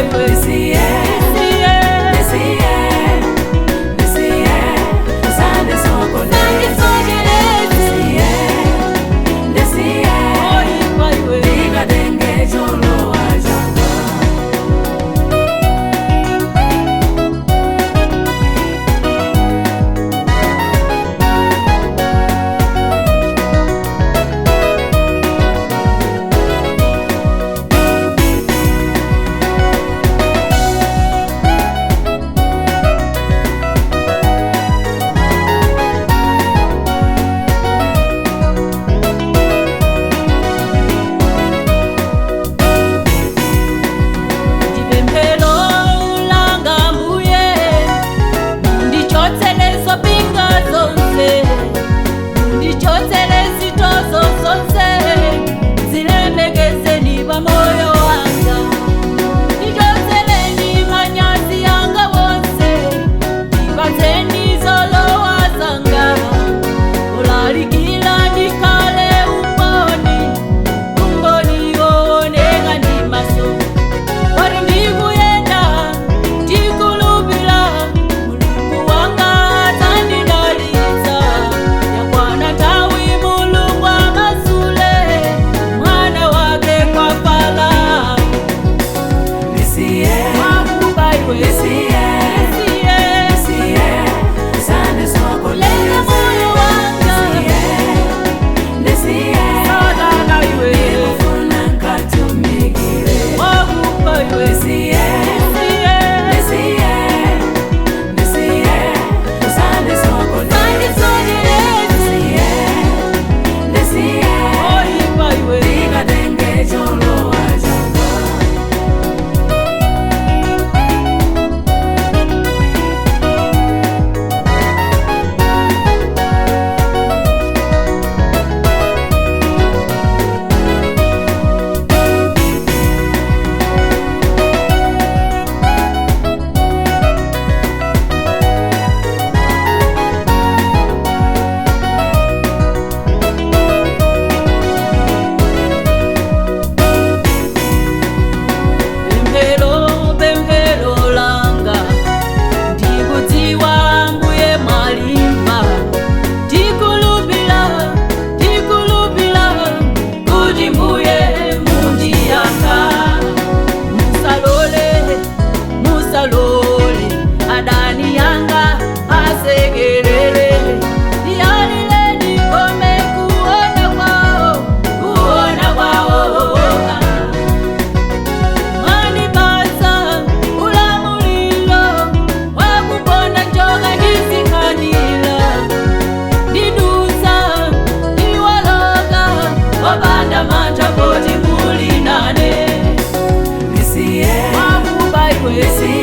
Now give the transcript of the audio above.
iwe. Ndisiye, Ndisiye. ndisiye, ndisiye, usandisokoneze. Usandisokoneze. Ndisiye, ndisiye, Oyipa iwe. ndikatenge cholowa changa. Ndipemphero langa mbuye, mundichotsere zopinga zonse, mundichotsere zitozo zonse, zilemekezeni pamoyo wanga. Ndichotsereni manyazi anga wonse, ndipatseni zolowa zanga. Ulalikira ndikhale umboni, umboni wooneka ndi maso. Ori ndikuyenda ndikulupira Mulungu wanga adzandidalitsa. Yakwana nthawi Mulungu amasule mwana wake kwa Farao. Ndisiye, Wakuba iwe. ndisiye, Ndisiye. ndisiye, usandisokoneze. Lenga moyo wanga. Ndisiye, ndisiye, Satana iwe. ndikufuna nkatumikire. Wakuba iwe. Ndisiye, Ndisiye. ndisiye, ndisiye, usandisokoneze. Usandisokoneze. Ndisiye, ndisiye, Oyipa iwe. ndikatenge cholowa changa. Pemphero, pemphero langa, ndikudziwa mbuye mwalimba. Ndikulupira, ndikulupira, kuti mbuye mundiyankha. Musalole, musalole, adani yanga asekelele. Ndiyalile ndikome kuona kwawo, kuona kwawo. Mwandipatsa ulamuliro wakuponda njoka ndizinkhanira, ndidutsa ndiwoloka wopanda mantha poti muli nane. Ndisiye, Wakuba iwe. ndisiye.